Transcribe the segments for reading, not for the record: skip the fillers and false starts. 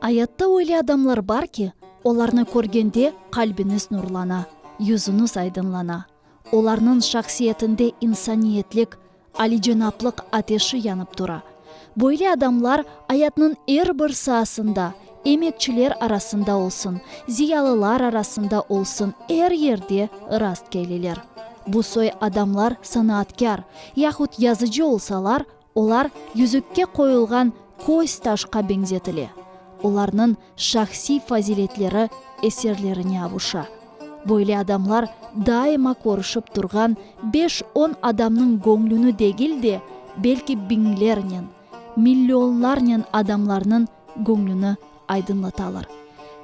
Ayatta öyle adamlar bar ki, olarnı körgende qalbiñiz nurlana, yüzüñiz aydınlana. Olarnıñ şahsiyetinde insaniyetlik, alicenaplıq ateşi yanıp tura. Böyle adamlar ayatnıñ er bir saasında, emekçiler arasında olsun, ziyalılar arasında olsun, er yerde rast keleler. Bu soy adamlar sanaatkâr, yahut yazıcı olsalar, Olar yüzükke qoyulğan köz taşqa beñzetile, olarnıñ şahsiy faziletleri eserlerine avuşa. Böyle adamlar daima körüşip turğan beş-on adamnıñ göñlüni degil de, belki biñlernen, millionlarnen adamlarnıñ göñlüni aydınlatalar.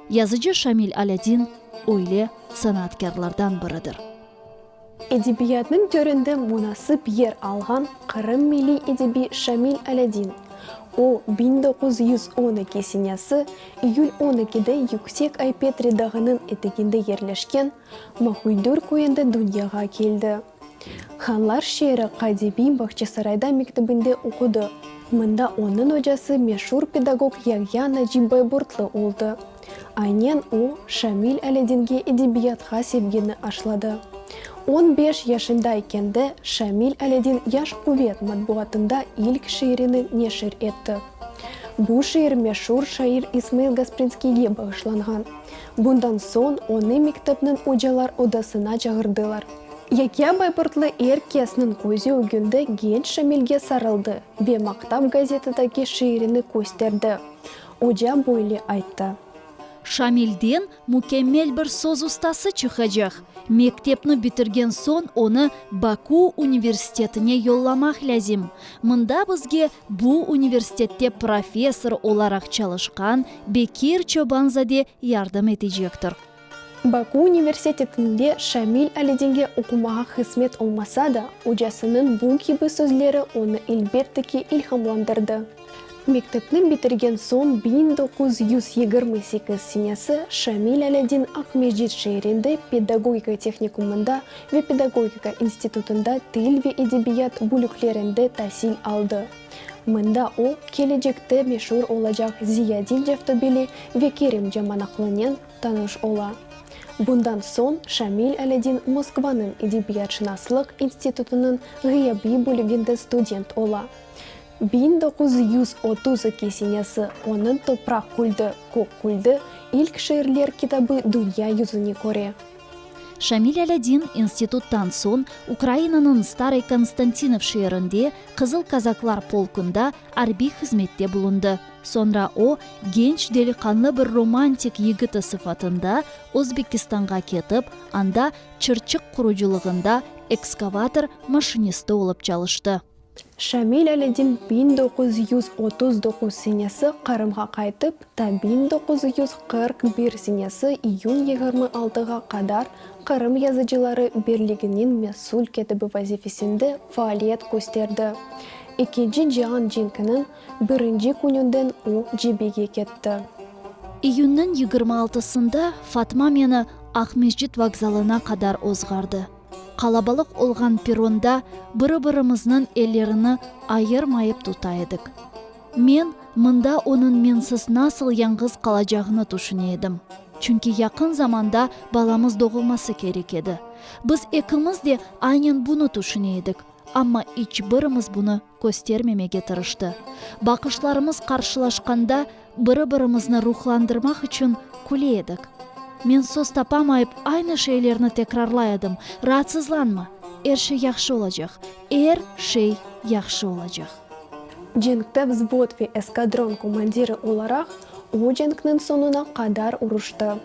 Yazıcı Şamil Alâdin öyle sanaatkârlardan biridir. Edebiyatnıñ töründe munasip yer alğan qırım milliy edebi Şamil Alâdin. O, 1912 senesi iyül on ekide yüksek Ay-Petri dağınıñ eteginde yerleşken Mahuldür köyünde dünyağa keldi. Hanlar şeeri qadimiy Bağçasarayda mektebinde oqudı. Mında onıñ ocası meşur pedagog Yahya Naci Bayburtlı oldı. Aynen o, Şamil Alâdinge edebiyatqa sevgini aşladı. On beş yaşında ekende Şamil Alâdin Yaş quvet matbuatında ilk şiirini neşir etti. Bu şiir meşur şair İsmail Gasprinskiyge bağışlanğan. Bundan soñ onı mektepniñ ocalar odasına çağırdılar. Yahya Bayburtlı er kesniñ közü ögünde genç Şamilge sarıldı ve maqtap gazetadaki şiirini kösterdi. Oca böyle ayttı. Şamilden mükemmel bir söz ustası çıqacaq. Mektepni bitirgen soñ onı Baku universitetine yollamaq lâzim. Mında bizge bu universitette professor olaraq çalışqan Bekir Çoban-zade yardım etecektir. Baku universitetinde Şamil Alâdinge oqumağa qısmet olmasa da, ocasınıñ bu kibi sözleri onı elbette ki ilhamlandırdı. Mektepni bitirgen soñ 1928 senesi Şamil Alâdin Aqmescit şeerinde pedagogika tehnikumında ve pedagogika institutında til ve edebiyat bölüklerinde tasil aldı. Mında o, kelecekte meşur olacaq Ziyadin Cavtobeli ve Kerim Camanaqlınen tanış ola. Bundan soñ Şamil Alâdin Moskvanıñ edebiyatşınaslıq institutınıñ ğıyabiy bölüginde student ola. 1932 senesi onıñ Topraq küldi, kök küldi ilk şiirler kitabı dünya yüzüni köre. Şamil Alâdin instituttan soñ Ukrainanıñ Starıy Konstantinov şeerinde Qızıl kazaklar polkunda arbiy hızmette bulundı. Soñra o, genç deliqanlı bir romantik yigiti sıfatında Özbekistanğa ketip, anda Çırçıq qurucılığında ekskavator maşinisti olıp çalıştı. Şamil Alâdin 1939 senesi Qırımğa qaytıp, ta 1941 senesi iyün 26-ğa qadar Qırım yazıcıları birliginiñ mesül kâtibi vazifesinde faaliyet kösterdi. Ekinci cian cenkiniñ birinci kününden o cebege ketti. İyünniñ 26-sında Fatma meni Aqmescit vokzalına qadar ozğardı. Qalabalıq olğan perronda biri-birimizniñ ellerini ayırmayıp tuta edik. Men, mında onıñ mensiz nasıl yañğız qalacağını tüşüne edim. Çünki yaqın zamanda balamız doğulması kerek edi. Biz ekimiz de aynen bunı tüşüne edik, amma iç birimiz bunı köstermemege tırıştı. Baqışlarımız qarşılaşqanda, biri-birimizni ruhlandırmaq içün küle edik. Men söz tapamayıp, aynı şeylerni tekrarlay edim, Raatsızlanma, er şey yahşı olacaq, er şey yahşı olacaq. Cenkte vzvod ve eskadron komandiri olaraq, o cenkniñ soñuna qadar uruştı.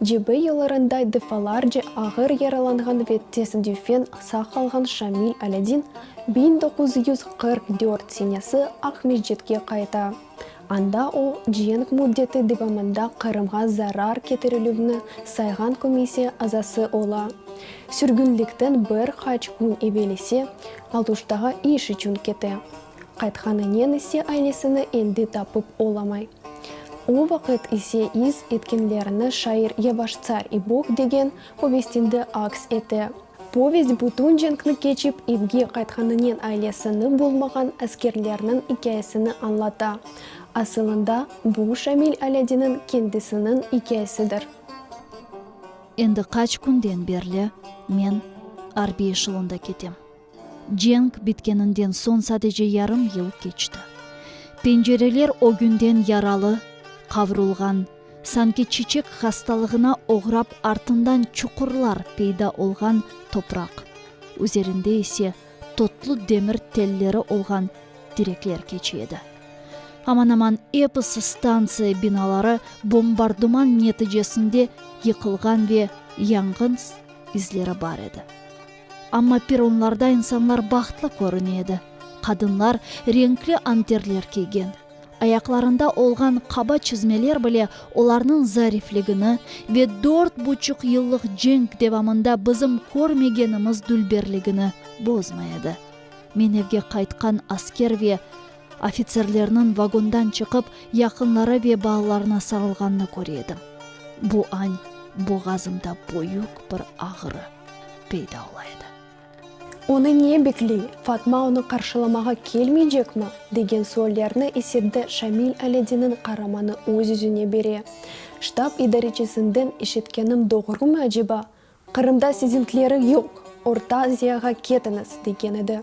Cebe yıllarında defalarca ağır yaralanğan ve tesadüfen sağ qalğan Şamil Alâdin 1944 senesi Aqmescitke qayta. Anda o, cenk müddeti devamında Qırımğa zarar ketirilüvni sayğan komissiya azası ola. Sürgünlikten bir qaç kün evel ise Aluştağa iş içün kete. Qaytqanınen ise ailesini endi tapıp olamay. O vaqıt ise is etkenlerini şair Yavaş tsar i bog degen povestinde aks ete. Povest bütün cenkni keçip evge qaytqanınen ailesini bulmağan askerlerniñ ikâyesini añlata. Asılında, bu Şamil Alâdinniñ kendisiniñ ikâyesidir. Endi qaç künden berli men arbiy eşelonda ketem. Cenk bitkeninden soñ sadece yarım yıl keçti. Pencereler ögünden yaralı, qavrulğan, sanki çiçek hastalığına oğrap artından çuqurlar peyda olğan topraq, üzerinde ise totlu demir telleri olğan direkler keçe edi. Aman-aman episi stantsiya binaları bombardıman neticesinde yıqılğan ve yanğın izleri bar edi. Amma peronlarda insanlar bahtlı körüne edi, qadınlar renkli anterler kiygen, ayaqlarında olğan qaba çizmeler bile olarnıñ zarifligini ve dört buçuq yıllıq cenk devamında bizim körmegenimiz dülberligini bozmay edi. Men evge qaytqan asker ve ofitserlerniñ vagondan çıqıp, yaqınları ve balalarına sarılğanını köre edim. Bu añ boğazımda büyük bir ağrı peyda ola edi. Onı ne bekley, Fatma onı qarşılamağa kelmeycekmi? degen suallerni eserde Şamil Alâdinniñ qaramanı öz-özüne bere. Ştab idarecisinden işitkenim doğrumı aceba? Qırımda siziñkileri yoq, Orta Aziyağa ketiñiz, degen edi.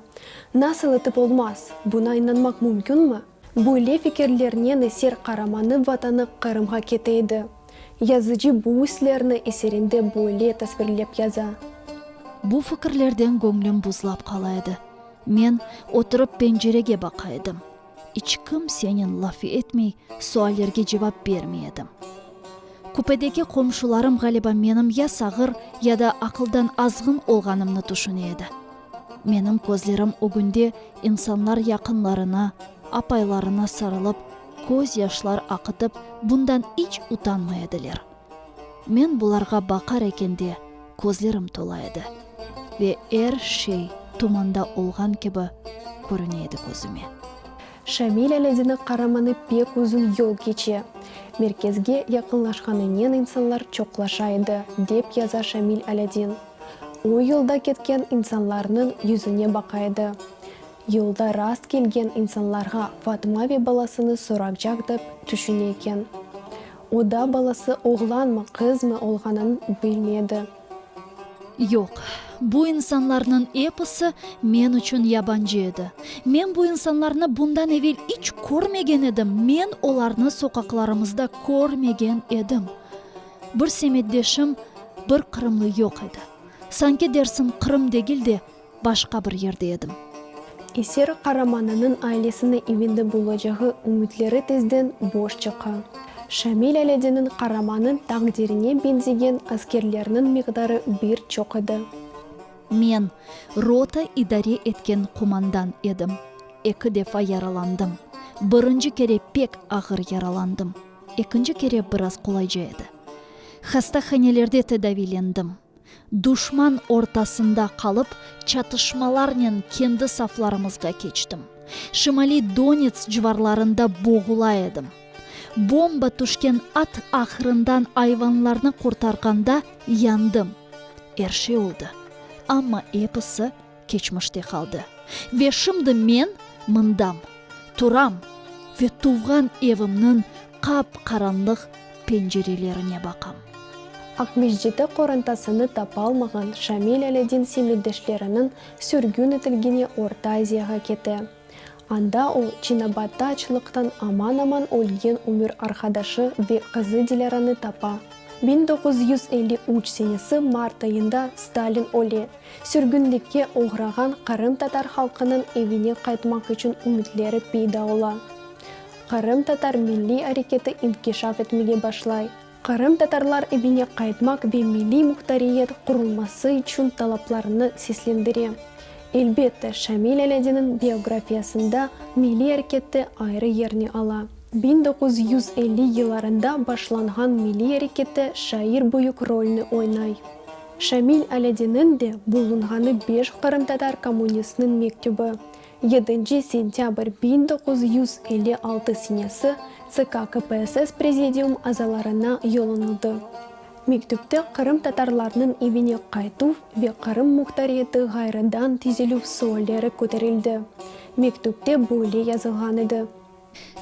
Nasıl etip olmaz, buna inanmaq mümkünmi? Böyle fikirlernen eser qaramanı vatanı Qırımğa kete edi. Yazıcı bu islerni eserinde böyle tasvirlep yaza. Bu fikirlerden göñlüm buzlap qala edi. Men oturıp pencerege baqa edim. İç kimsenen laf etmey, suallerge cevap bermey edim. Kupedeki qomşularım ğaliba menim ya sağır, ya da aqıldan azğın olğanımnı tüşüne edi. Menim közlerim ögünde insanlar yaqınlarına, apaylarına sarılıp, közyaşlar aqıtıp, bundan iç utanmay ediler. Men bularğa baqar ekende, közlerim tola edi ve er şey tumanda olğan kibi körüne edi közüme. Şamil Alâdinniñ qaramanı pek uzun yol keçe. Merkezge yaqınlaşqanınen insanlar çoqlaşa edi, dep yaza Şamil Alâdin. O yolda ketken insanlarnıñ yüzüne baqa edi. Yolda rast kelgen insanlarğa Fatma ve balasını soracaq dep tüşüne eken. O da balası oğlanmı, qızmı olğanın bilmey edi. Yoq, bu insanlarnıñ episi men içün yabancı edi. Men bu insanlarnı bundan evel iç körmegen edim, men olarnı soqaqlarımızda körmegen edim. Bir semetdeşim, bir qırımlı yoq edi. Sanki dersiñ Qırım degil de, başqa bir yerde edim. Eser qaramanınıñ ailesini evinde bulacağı ümütleri tezden boş çıqa. Şamil Alâdinniñ qaramanı taqdirine beñzegen askerlerniñ miqdarı bir çoq edi. Men, rota idare etken qumandan edim. Eki defa yaralandım. Birinci kere pek ağır yaralandım. Ekinci kere biraz qolayca edi. Hastahanelerde tedaviylendim. Duşman ortasında qalıp, çatışmalarnen kendi saflarımızğa keçtim. Şimaliy Donets civarlarında boğula edim. Bomba tüşken at ahırından ayvanlarnı qurtarğanda yandım. Er şey oldı, amma episi keçmişte qaldı. Ve şimdi men mındam, turam ve tuvğan evimniñ qap-qaranlıq pencerelerine baqam. Aqmescitte qorantasını tapalmağan Şamil Alâdin semetdeşleriniñ sürgün etilgeni Orta Aziyağa kete. Anda o, Çinabadda açlıqtan aman-aman ölgen ömür arqadaşı ve qızı Dilâranı tapa. 1953 senesi mart ayında Stalin öle. Sürgünlikke oğrağan qırımtatar halqınıñ evine qaytmaq içün ümütleri peyda ola. Qırımtatar milliy areketi inkişaf etmege başlay. Qırımtatarlar evine qaytmaq ve milliy muhtariyet qurulması içün talaplarını seslendire. Elbette, Şamil Alâdinniñ biografiyasında milliy areket de ayrı yerni ala. 1950 yıllarında başlanğan milliy arekette şair büyük rolni oynay. Şamil Alâdinniñ de bulunğanı beş qırımtatar kommunistiniñ mektübi, yedinci sentâbr 1956 senesi TSK KPSS Prezidium azalarına yollanıldı. Mektüpte qırımtatarlarnıñ evine qaytuv ve Qırım muhtariyeti ğayrıdan tizilüv sualleri köterildi. Mektüpte böyle yazılğan edi.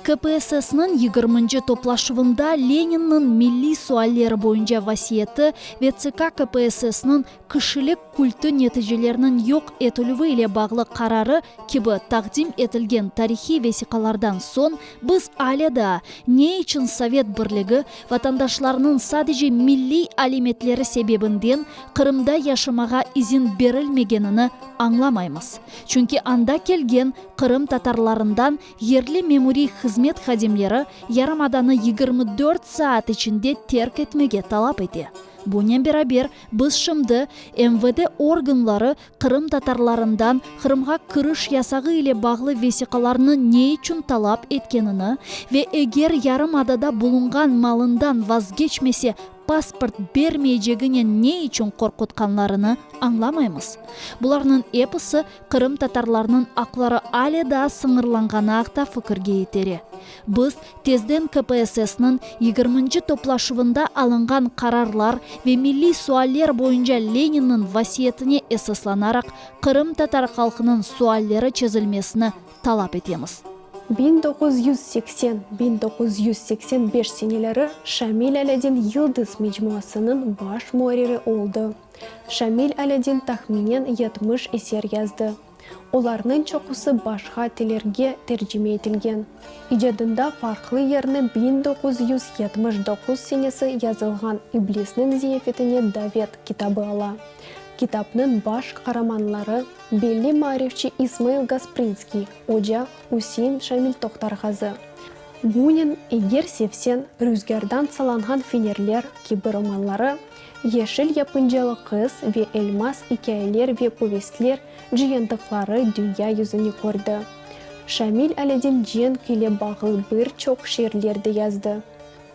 KPSS-niñ yigirminci toplaşuvında Leninniñ milliy sualleri boyunca vasiyeti ve TSK KPSS-niñ kişilik kultı neticeleriniñ yoq etilüvi ile bağlı qararı kibi taqdim etilgen tarihiy vesiqalardan soñ biz alâ daa ne içün Sovet Birligi vatandaşlarınıñ sadece milliy alâmetleri sebebinden Qırımda yaşamağa izin berilmegenini añlamaymız. Çünki anda kelgen qırımtatarlarından yerli memuriy hızmet hadimleri yarımadanı 24 saat içinde terk etmege talap ete. Bunen beraber, biz şimdi MVD organları qırımtatarlarından Qırımğa kiriş yasağı ile bağlı vesiqalarnı ne içün talap etkenini ve eger yarımadada bulunğan malından vazgeçmese pasport bermeyceginen ne içün qorqutqanlarını añlamaymız. Bularnıñ episi qırımtatarlarnıñ aqları ale daa sıñırlanğanı aqta fikirge itere. Biz tezden KPSS-niñ yigirminci toplaşuvında alınğan qararlar ve milliy sualler boyunca Leninniñ vasiyetine esaslanaraq qırımtatar halqınıñ sualleri çezilmesini talap etemiz. 1980, 1985 seneleri Şamil Alâdin Yıldız mecmuasınıñ baş muarriri oldı. Şamil Alâdin tahminen 70 eser yazdı. Olarnıñ çoqusı başqa tillerge tercime etilgen. İcadında farqlı yerni 1979 senesi yazılğan İblisniñ ziyafetine davet kitabı ala. Kitapnıñ baş qaramanları, belli maarifçi İsmail Gasprinskiy, oca Üsein Şamil Toqtarğazı. Bunen Eger sevseñ, Rüzgârdan salanğan fenerler kibi romanları, Yeşil yapıncalı qız ve Elmaz ikâyeler ve povestler cıyıntıqları dünya yüzüni kördi. Şamil Alâdin cenk ile bağlı bir çoq şiirler de yazdı.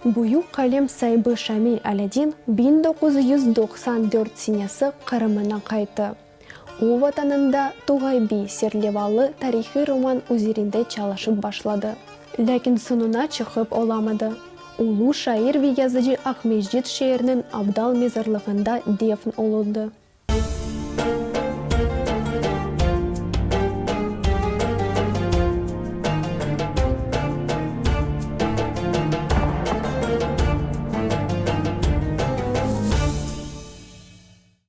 Büyük qalem saibi Şamil Alâdin 1994 senesi Qırımına qayttı. O, Vatanında Tuğay-biy serlevalı tarihiy roman üzerinde çalışıp başladı. Lâkin soñuna çıqıp olamadı. Ulu şair ve yazıcı Aqmescit şeeriniñ Abdal mezarlığında defn olundı.